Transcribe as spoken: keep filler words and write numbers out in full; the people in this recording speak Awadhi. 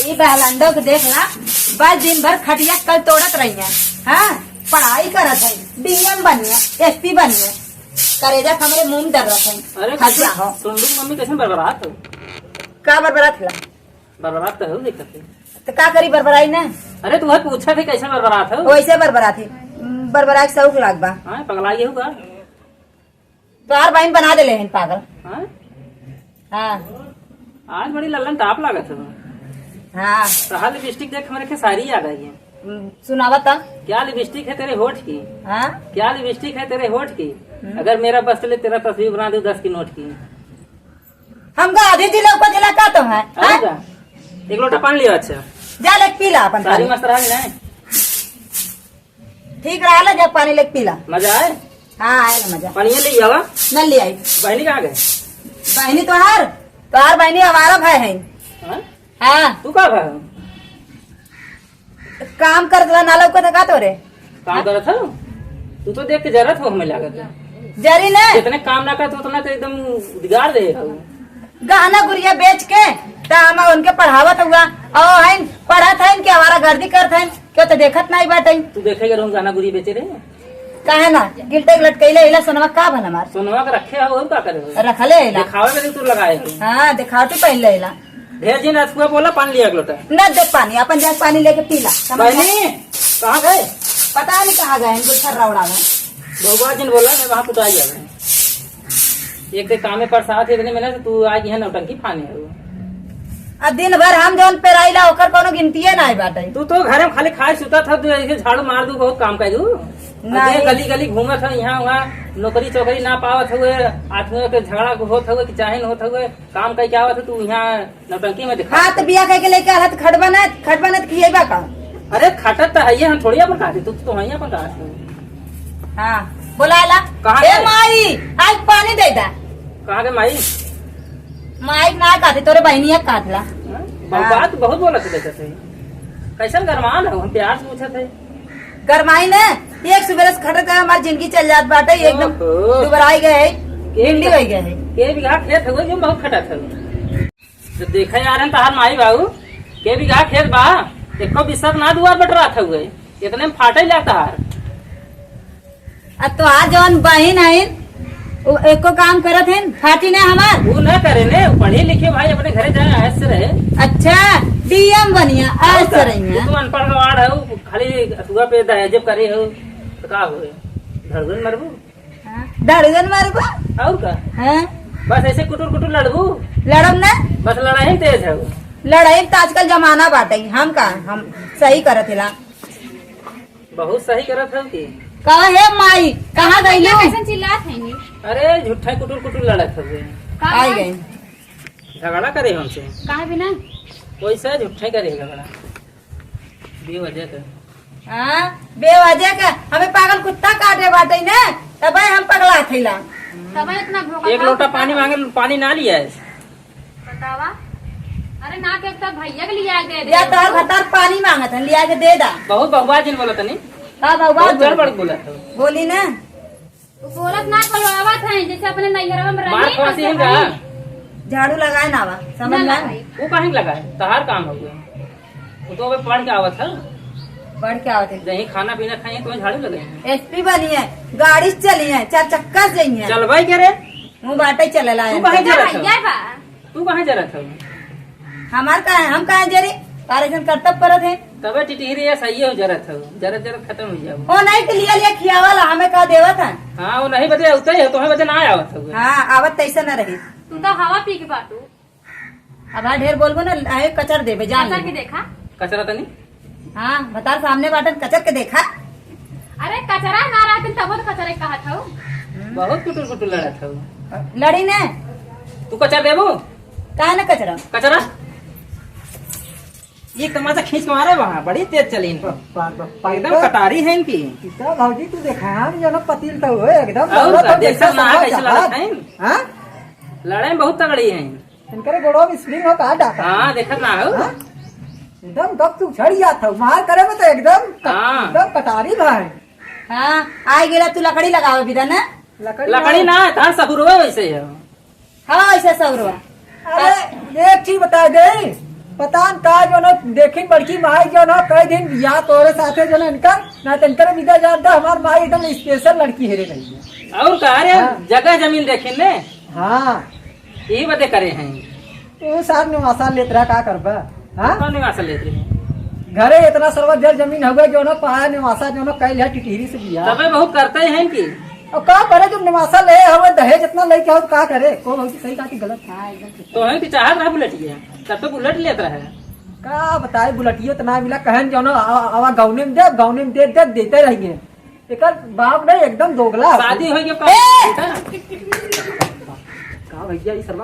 ई बहलंडो के देख ला, बस दिन भर खटिया कल तोड़त रही है। हाँ, पढ़ाई करत है, डीएम बनिए, एसपी बनिए, करेजा हमरे मुंह में दर्द है। अरे, खटिया हो। सुन, सुन, मम्मी कैसे बरबरात हो? का बरबरात ला? बरबरात तो हो, देखत है। तो का करी बरबराई ना? अरे, तू है पूछा थे कैसे बरबरात हो? वैसे बरबरात है, बरबराई के शौक लाग बा। हाँ, पगलाई हो का? तोहार बहिन बना देले हन पागल। हाँ? हाँ। आज बड़ी लल्लन टाप लागत हो। हाँ। तोहार लिपस्टिक देख हमरे खेसारी याद आई है। हम्म, सुनावा ता। क्या लिपस्टिक है तेरे होठ की? हाँ? क्या लिपस्टिक है तेरे होठ की? हम्म। अगर मेरा बस चले तेरा तस्वीर बना दूं दस की नोट की। हमका आधी जिला ऊपर जिला का तो है, और हाँ? का? एक लोटा पानी लियो, अच्छा। जा ले पी ला अपन सारी पानी। मस्त रहा कि नहीं? ठीक रहा ले, जा पानी लेके पी ला। मजा आए? हाँ, आए ना मजा। पानी ले आवा। न ले आई। बहनी कहाँ गए? बहनी तोहार, तोहार बहनी आवारा भय है। हाँ? हाँ। तू का भय हो? काम करत ला, ना लौकत है का तोरे? काम हाँ? करत हो? तू तो देख के जरत हो, हमें लागत है। जरी ना। जितने काम ना करत हो, उतना तो एकदम उद्गार दे हो। गहना गुरिया बेच के, त हम उनके पढ़ावत हुआ। और हइन, पढ़त हइन कि आवारा गर्दी करत हइन, क्यों तो देखत नहीं बाटे। तू देखे के रहूं गहना गुरिया बेचे रे? काहे ना? गिल्टे के लटकैले इला सोनवा का भन हमार? सोनवा के रखे हो, और का करे हो? रखले इला। दिखावे में तू लगाए हो। हाँ, दिखावटी पहले इला। ढेर जिन अथुआ बोला, पानी लिया एक लोटा। न दे पानी, अपन जाके पानी लेके पी ला। समझ बहनी, कहाँ गए? पता नहीं कहाँ गए, इनको छर्रा उड़ावे। भगवान जिन बोला, मैं वहाँ कुटाई जावे। एक दे कामे पर साथ इतने मिला, तो तू आज यहाँ नौटंकी फाने हो। आ दिन भर हम जौन पेराइला, ओकर कोनो गिनतिये नाई बाटे। तू तो घरे में खाली खाए सुता था, तू ऐसे झाड़ू मार दू, बहुत काम कर दू। नहीं। अरे गली गली घूमत है, यहाँ वहाँ नौकरी चौकरी ना पावत हुए, आदमियों के झगड़ा होत हुए कि चाहे न होत हुए, काम कई क्या आवत है, तू यहाँ नौटंकी में दिखा। हाँ, तो बिया कह के लेके आला तो खटबा ना, खटबा ना तो खिएबा का? अरे खटत तो है, हम थोड़ी अपन कहा थे, तू तो वहीं अपन कहा थे। हाँ, बोला ला। कहाँ ए गए? माई, आज पानी दे दा। कहाँ के माई? माई ना कहते, तोरे बहनिया कहत ला। हाँ? हाँ। बात बहुत बोलत है, कैसन गरमान है, हम प्यार से पूछत है। गरमाई ने, एक सुबेरे से खटत है, हमार जिंदगी चल जात बाटे, एकदम ओहो। दुबराई गए है, के भिंडी होई गए है। के बीघा खेत हुए जो बहुत खटत है। तो देखे यार, हम तहार माई बाबू, के बीघा खेत बा, एको बिस्सा ना दुआर बटरात हुए, इतने में फाटे ला तहार। आ तोहार जौन बहिन हइन, उ एको काम करत हइन, फाटी ना हमार। उ ना करे ने, पढ़ी लिखी भाई, अपने घरे जाए, ऐश से रहे। अच्छा, डीएम बनिया, ऐश और का? से रहिया। तू अनपढ़ गवार है, खाली अथुआ पे दहेज करे हो, तो का होए? धड़गन मरबू? हाँ, धड़गन मरबू? और का? हाँ। बस ऐसे कुटुर कुटुर लड़बू? लड़ब ना। बस लड़ाई तेज है। लड़ाई तो आजकल जमाना बाटे, हम का, हम सही करत हिला। बहुत सही करत हव की। कहा हे माई, कहाँ गइलू? कैसन चिल्लात है नी? अरे झूठा कुटुर कुटुर लड़त हवे। का आई बात? गई। झगड़ा करे हमसे। काहे बिना? वैसे झूठा करे झगड़ा। बेवजह का। हाँ, बेवजह का। हमें पागल कुत्ता काटे बाटे ना, तबे हम पगला थैला। तबे इतना धोखा एक लोटा पानी मांगे, पानी ना लिया है। बतावा। अरे ना के तो भैया के लिया के दे दे। या तोहर भतार पानी मांगत है, लिया के दे दा। बहुत बकवास जिन बोलत है नी। का बकवास बहुत गड़बड़ बोलत? बोलत है। बोली ना। वो बोलत ना, बोलवावत है, जैसे अपने नैहरवा में रही, मार खांसी वैसे है का? झाड़ू लगाए ना आवा, समझ ना में? लगाई। वो काहे के लगाए? तहार काम हो गया। वो तो अबे पढ़ के आवत है। पढ़ के आवत है। जहीं खाना पीना खाई तो झाड़ू लगे। एसपी बनी है, गाड़ी से चली है, चार चक्का से जाई है। चलवाई के रे? मुँह बाटे चलेला तू है। काहे जरत हऊ? भैया बा। तू काहे जरत हऊ? हमार का है, हम काहे जरी? तार ऐसन करतब करत है। तबे टिटहिरी या सही हो जरत हऊ, जरत जरत खतम हो जाओ। ओ नहीं के लिया लिया खियावला, हमें का देवत है? हाँ, वो नहीं बदे उतरे है, तुम्हें बदे ना आवत हऊ। हाँ, आवत तैसे न रही। तू तो हवा पी के बाटू। अब हाँ ढेर बोलबो ना, आए कचर देबे, जान कचर लेबे। के देखा। कचरा तनी? हाँ, बतार सामने बाटन, कचर के देखा। अरे कचरा ना रहतिन तबो तो कचरे कहत हऊ। बहुत कुटुर कुटुर लड़त हऊ। लड़ी ने। तू कचर देबू? काहे ना कचरा? कचरा? ये तमाचा खींच के मारे वहाँ, बड़ी तेज चली इनकी। बाप, बाप, बाप, एकदम बाप। कटारी है इनकी। इतना भौजी तू देखा, हम जो ना पतील तो हुए, एकदम और दौलत का, और देखा पैसा ना समाज कैसे जहाज। लड़त है? हाँ? लड़ाई में बहुत तगड़ी है। इनकरे गोड़वा में spring हो का डाका? हाँ, देखत ना हो। हाँ? एकदम गप तू उछड़ जात हो, मार करे में तो एकदम क-, हाँ। एकदम कटारी भाई। हाँ, आ गेला तू लकड़ी लगावे बिदा ना? लकड़ी लकड़ी ना। ना, तार सहुरवे वैसे है। हाँ, ऐसे सहुरवा। अरे, एक चीज बता दे, पता न का जौन देखिन बड़की माई जौन कई दिन बियाह तोरे साथे जौन इनकर, ना तो इनकर विदा जान था, हमार माई एकदम स्पेशल लड़की हेरे रही है। और का रे, हाँ। जगह जमीन देखिन ने? हाँ। यही बदे करे हैं। तू सार निवासा लेत रहा, का करबा? हाँ? कौन निवासा लेत रहे? घरे इतना सरवा जर जमीन हुआ, जौन पाया निवासा, जौन कई लिया टिटहिरी से बियाह। तबे बहुत करते हैं कि। अब का करे, जब निवासा ले हवे, दहेज इतना लेके आओ, तो का करे? को बहुत सही, का कि गलत? हाँ, एकदम सही। तो है कि चाहत रहा बुलेटिया, तब तो बुलेट लेत रहे। का बताए, बुलेटियो तो ना मिला, कहन जौन आ-, आवा गौने में दे, गौने में दे, दे, देते रहेंगे। एकर बाप नहीं, एकदम दोगला। शादी होई के ए! का भैया, ई सरवा